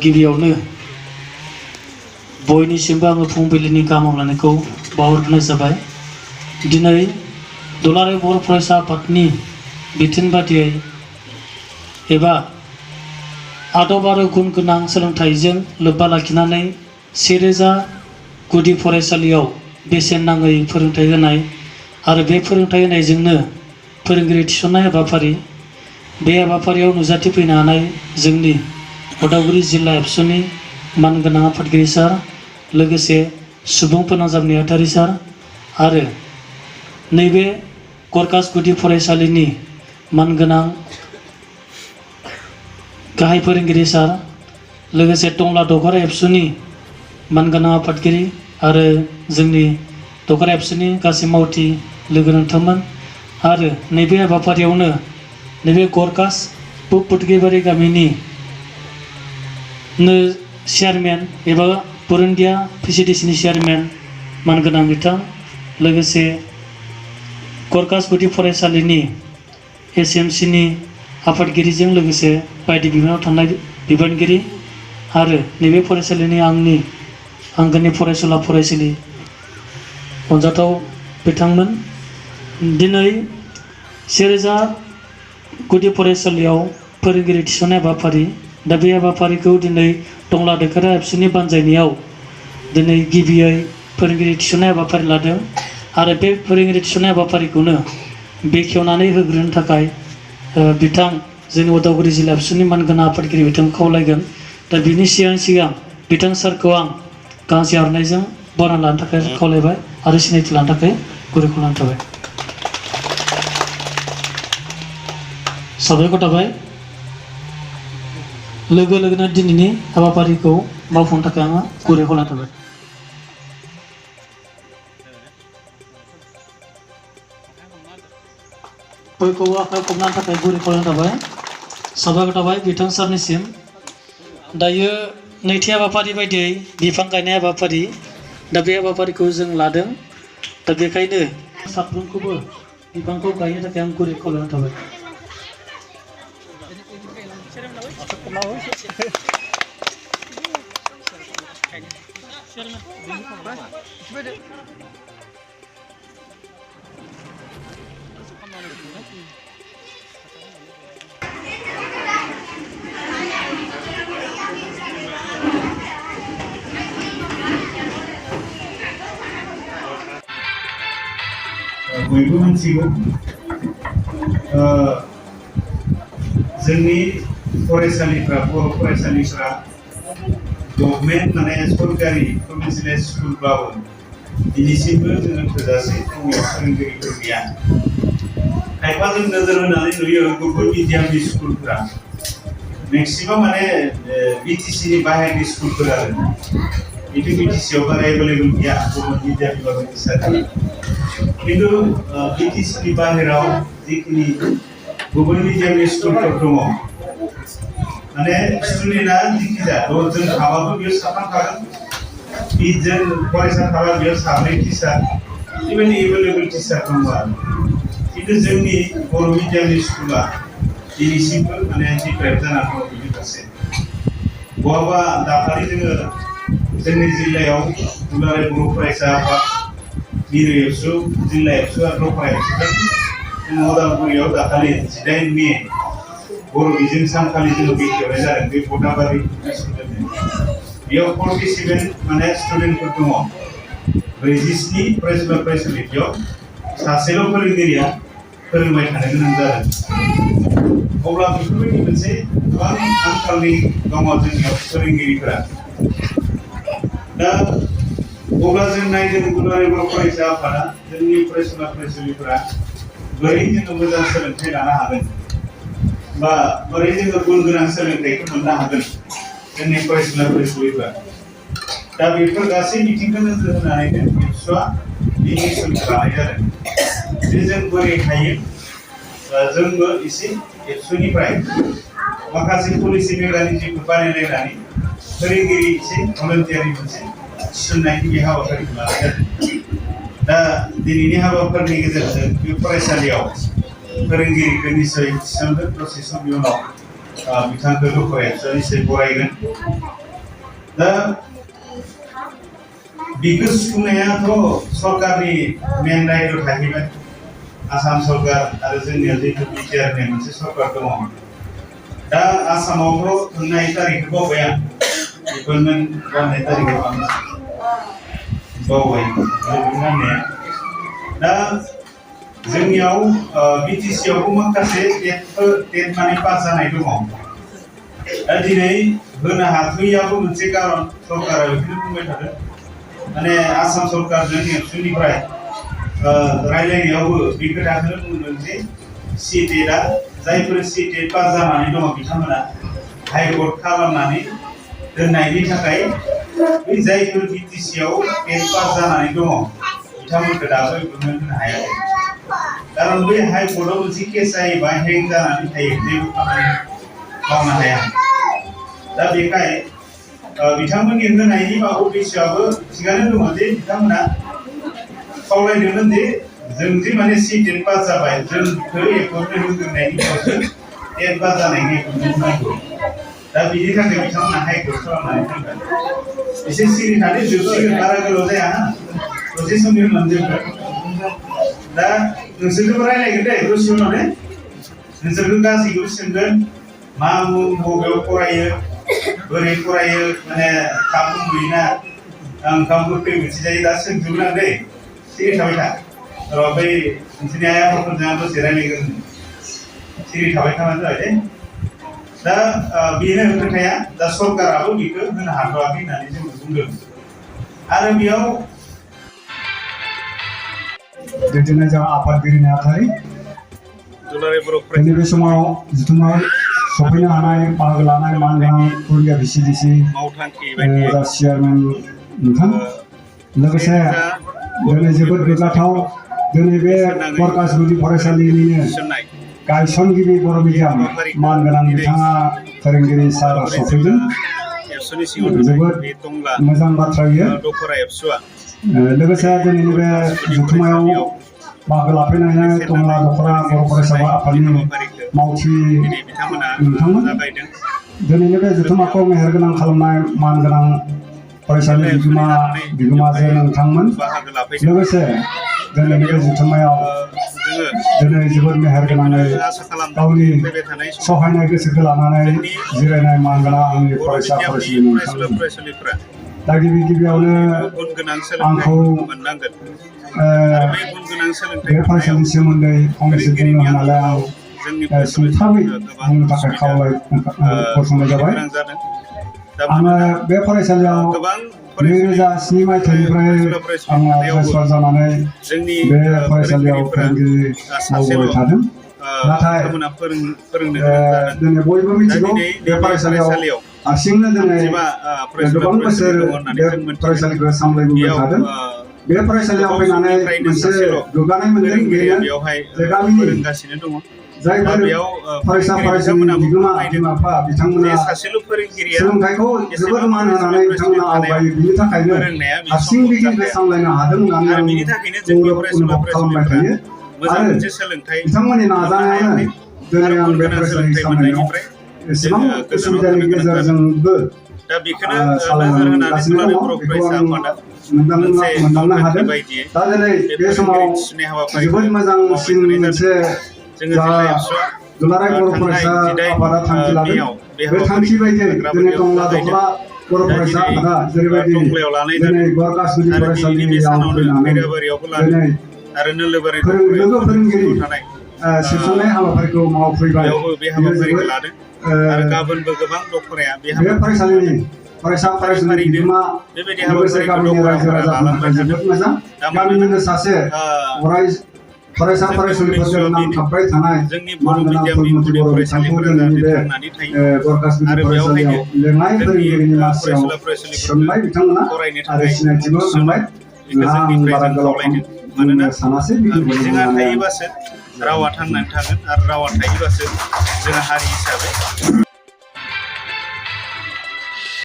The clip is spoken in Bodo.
गिबियावनो बयनिसिमबो आङो फुंबिलिनि गाहाम हामलायनायखौ बावहरग्रोनाय जाबाय। दिनै दुलाराय बर' फरायसा आफादनि बिथोन बादियै एबा आदब आरो गुन गोनां सोलोंथाइजों लोब्बा लाखिनानै 1000 गुदि फरायसालियाव बेसेन नाङै फोरोंथाइ होनाय आरो बे फोरोंथाइ होनायजोंनो फोरोंगिरि थिसननाय हाबाफारि, बे हाबाफारियाव नुजाथिफैनो हानाय जोंनि उदालगुरि जिल्ला एबसुनि मानगोनां आफादगिरि सार, लोगोसे सुबुं फोनांजाब नेहाथारि सार आरो नैबे गरकास गुदि फरायसालिनि मानगोनां गाहाय फोरोंगिरि सार, लोगोसे टंला दखरा एबसुनि मानगोनां आफादगिरि आरो जोंनि दखरा एबसुनि गासै मावथि लोगो नोंथांमोन आरो नैबे हाबाफारियावनो नैबे गरकास पुटगिबारि गामिनि चेयारमेन एबा पुरुन्दिया पिसिडिसिनि चेयारमेन मानगोनां बिथां, लोगोसे गरकास गुदि फरायसालिनि एसएमसिनि आफादगिरिजों लोगोसे बायदि बिबानाव थानाय बिबानगिरि आरो नैबे फरायसालिनि आंनि आंगोनि फरायसुला फरायसुलि अनजाथाव बिथांमोन, दिनै 1000 गुदि फरायसालियाव फोरोंगिरि थिसननाय हाबाफारि, दा बे हाबाफारिखौ दिनै टंला दखरा एबसुनि बानजायनायाव दिनै गिबियै फोरोंगिरि थिसननाय हाबाफारि लादों आरो बे फोरोंगिरि थिसननाय हाबाफारिखौनो बेखेवनानै होग्रोनो थाखाय बिथां जोंनि उदालगुरि जिल्ला एबसुनि मानगोनां आफादगिरि बिथांखौ खावलायगोन। दा बिनि सिगां बिथां सारखौ आं गांसे आर'नाइजों बरायना लानो थाखाय खावलायबाय आरो सिनायथि लानो थाखाय गुरै खावलायनाय थाबाय। साबायखर थाबाय। लोगो लोगोनो दिनैनि हाबाफारिखौ मावफुंनो थाखाय आङो गुरै खावलायनाय थाबाय। बयखौबो आखाइ खबनायनि थाखाय गुरै खावलायनाय थाबाय। साबायखर थाबाय बिथां सारनिसिम। दायो नैथि हाबाफारि बायदियै बिफां गायनाय हाबाफारि, दा बे हाबाफारिखौ जों लादों। दा बेखायनो साफ्रोमखौबो बिफांखौ गायनो थाखाय आं गुरै खावलायनाय थाबाय। बयबो मिथिगौ जोंनि फरायसालिफ्रा बर' फरायसालिफ्रा गभर्नमेन्ट माने सरकारि कमार्शियेल स्कुलब्लाबो दिनैसिमबो जोङो थोजासे जोंनियाव फोरोंगिरिफोर गैया। खायफा जों नोजोर होनानै नुयो गुबुन मिडियामनि स्कुलफ्रा मेक्सिमाम माने बिटिसिनि बाहेरनि स्कुलफोर आरो बिदि बिटिसियाव बारा एभेलेबल गैया गुबुन मिडियामब्लाबो हिसाबै, किन्तु बिटिसिनि बाहेराव जिखिनि गुबुन मिडियामनि स्कुलफोर दङ माने स्टुडेन्टआ जिखिजाया दसजन थाबाबो बेयाव साथाम थागोन, 20 जन फरायसा थाबा बेयाव 7 टिचार, बेबायदि एभेलेबल टिचार दङ आरो। किन्तु जोंनि बर' मिडियामनि स्कुला दिनैसिमबो माने डिप्राइभ जानानै दङ बिनि फारसे। बहाबा दाखालि जोङो जोंनि जिल्लायाव दुलाराय बर' फरायसा आफाद मिरु एबसु जिल्ला एबसु आरो दखरा एबसुजों जों उदालगुरियाव दाखालि 18 मे बर' बिजों सानखालि जोङो बेखेवनाय जादों बे भटाबारि स्टुडेन्टनि। बेयाव 47 माने स्टुडेन्टफोर दङ, 47 फरायसुला फरायसुलि, बेयाव सासेल' फोरोंगिरिया फोरोंबाय थानो गोनां जादों। अब्ला बेफोरबायदि मोनसे गोबां आंखालनि दङ जोंनियाव फोरोंगिरिफोरा। दा अब्ला जों नायदों दुलाराय बर' फरायसा आफादा जोंनि फरायसुला फरायसुलिफोरा बोरै जोङो मोजां सोलोंथाइ लानो हागोन बा बोरै जोङो गुन गोनां सोलोंथाइखौ मोननो हागोन जोंनि फरायसुला फरायसुलिफोरा। दा बेफोर गासै बिथिंखौ नोजोर होनानैनो एबसुआ बे मिसनखौ लानाय जादों जे जों बोरै हायो जोंबो एसे एबसुनिफ्राय माखासे पलिसि मेगाजिनफोर बानायलायनानै फोरोंगिरि एसे भलन्टियारि मोनसे थिसननायनि बे हाबाफारिखौ लानाय जादों। दा दिनैनि हाबाफारिनि गेजेरजों बे फरायसालियाव फोरोंगिरिखौ निस्सय थिसनगोन दसे समनि उनाव। बिथांखौ डक्टर एबसुनिसै बरायगोन दा बेखौ सुफुंनायाथ' सरकारनि मेन दायित्व थाहैबाय आसाम सरकार आरो जोंनिया जिहेतु बिटिआरनि मोनसे सरकार दङ दा आसामावथ' थांनाय तारिखखौ बावबाय आं एपइन्टमेन्ट जानाय तारिखखौ आं बावबाय होननाया दा जोंनियाव बिटिसिआवबो माखासे टेट माने पास जानाय दङ दा दिनै होनो हाथ'यैयाबो मोनसे कारन सरकारा बेखौनो बुंबाय थादों माने आसाम सरकारजों एबसुनिफ्राय रायलायनायावबो बे खोथाखौनो बुंदों जे सिटेटआ जायफोर सिटेट पास जानानै दङ बिथांमोना हाइकर्ट खालामनानै दोननायनि थाखाय बै जायफोर बिटिसिआव टेट पास जानानै दङ बिथांमोनखौ दाबो एपइन्टमेन्ट होनो हायाखै कारन बै हाइकर्टआव मोनसे केस जायोबा हें जानानै थायो जेबो खामानि मावनो हाया दा बेखाय बिथांमोननि होनायनि बा उद्देश्यआबो थिगानो दङ जे बिथांमोना खावलायदोंमोन जे जों जे माने सिटेट पास जाबाय जोंखौ एपइन्टमेन्ट होग्रोनायनि उनावसो टेट पास जानायनि एपइन्टमेन्ट नांगौ दा बिनि थाखाय बिथांमोना हाइकर्ट खालामनानै दोनबाय एसे सिरि थादो जोबसिगोन बारा गोलाव जाया दसे समनि उनाव जोबगोन दा नोंसोरखौबो रायलायगोन दे दसे उनाव दे नोंसोरखौ गासैखौबो सोंगोन मा मुं बबेयाव फरायो बोरै फरायो माने खाम बुंबोयोना आं ओंखाम गोखै मोनथिजायो दा सोंजोबगोन आं दै सिरि थाबाय था र' बै नोंसोरनि आइ आफाफोरजों आं दसे रायलायगोन सिरि थाबाय थाबानो जाबाय दे दा बेनो खोथाया दा सरकाराबो बेखौ होनो हाथ'वाखै होननानै जोङो बुंदों आरो बेयाव दैदेननाय जों आफादगिरि नेहाथारि बे समाव जुथुमा सफैनो हानाय बाहागो लानाय मानगोनां पुरुलिया भिसिडिसि चेयारमेन नोंथां लोगोसे दिनै जोबोद गोग्गाथाव दिनै बे बरकास गुदि फरायसालिनिनो गायसनगिरि बर' बिजाब मानगोनां बिथाङा फोरोंगिरि सार सफैदों जोबोद मोजां बाथ्रा बियो लोगोसे दिनैनि बे जुथुमायाव बाहागो लाफैनाय टंला दख'रा बर' फरायसा आफादनि मावथि नोंथांमोन दिनैनि बे जुथुमाखौ मेहेरगोनां खालामनाय मानगोनां फरायसालि बिगोमाजों नोंथांमोन लोगोसे दिनैनि बे जुथुमायाव दिनै जोबोद मेहेरगोनाङै गावनि सहायनाय गोसोखौ लानानै जिरायनाय मानगोनां आंनि फरायसा फरायसुलि नोंथांमोन दा गिबियावनो आंखौ बे फरायसालिनि सोमोन्दै फंनैसो बुंनो होनानै आं सुंथाबै बुंनो थाखाय गसंनाय जाबाय आङो बे फरायसालियाव 2007 मायथाइनिफ्राय आङो ट्रेन्सफार जानानै बे फरायसालियाव फोरोंगिरि मावबोबाय थादों नाथाय दिनै बयबो मिथिगौ बे फरायसालियाव हारसिंनो दिनै गोबां बोसोर बे फरायसालिखौ सामलायबोबाय थादों बे फरायसालियाव फैनानै मोनसे गोग्गानाय मोनदों बेनो जे गामिनि जायफोर फरायसा फरायसुलि बिमा बिफा बिथांमोना सोलोंथाइखौ जोबोद मान होनानै बिथांमोना आवगायो बिनि थाखायनो हारसिं बिगियानखौ सामलायनो हादों होननानै आं गौरब अनुभब खालामबाय थायो आरो बिथांमोननि नाजानायावनो दिनै आं बे फरायसालि सामलायनायाव एसेबां उसुबिदानि गेजेरजोंबो सालायगासिनो दङ बेखौ आं मोनदांनो हादों दा दिनै बे समाव जोबोद मोजांसिन मोनसे दुलाराय बर' फरायसा आफादा थांखि लादों बे थांखि बायदियै दिनै टंला दख'रा बर' फरायसा आफादा जेरैबायदि दिनै बरकास गुदि फरायसालियाव फैनानै दिनै लोगो फोरोंगिरि सोसननाय हाबाफारिखौ मावफैबाय बे फरायसालिनि फरायसा फरायसुलि बिगोमा लोगोसे गामिनि रायजो राजाफोरनि थाखाय जोबोद मोजां गामिनिनो सासे अराय फरायसा फरायसुलिफोरजों नांथाबबाय थानाय मानगोनां फोरोंगिरि बर' बिथांखौ दिनैनि बे बरकास गुदि फरायसालियाव लेङाइ फोरोंगिरिनि मासियाव थिसनबाय बिथांमोना आरो सिनायथिबो होखांबाय जोंहा आं बारा गोलाव बुंनो सानासै रावा थांनानै थागोन आरो रावा थायोबासो जों हारि हिसाबै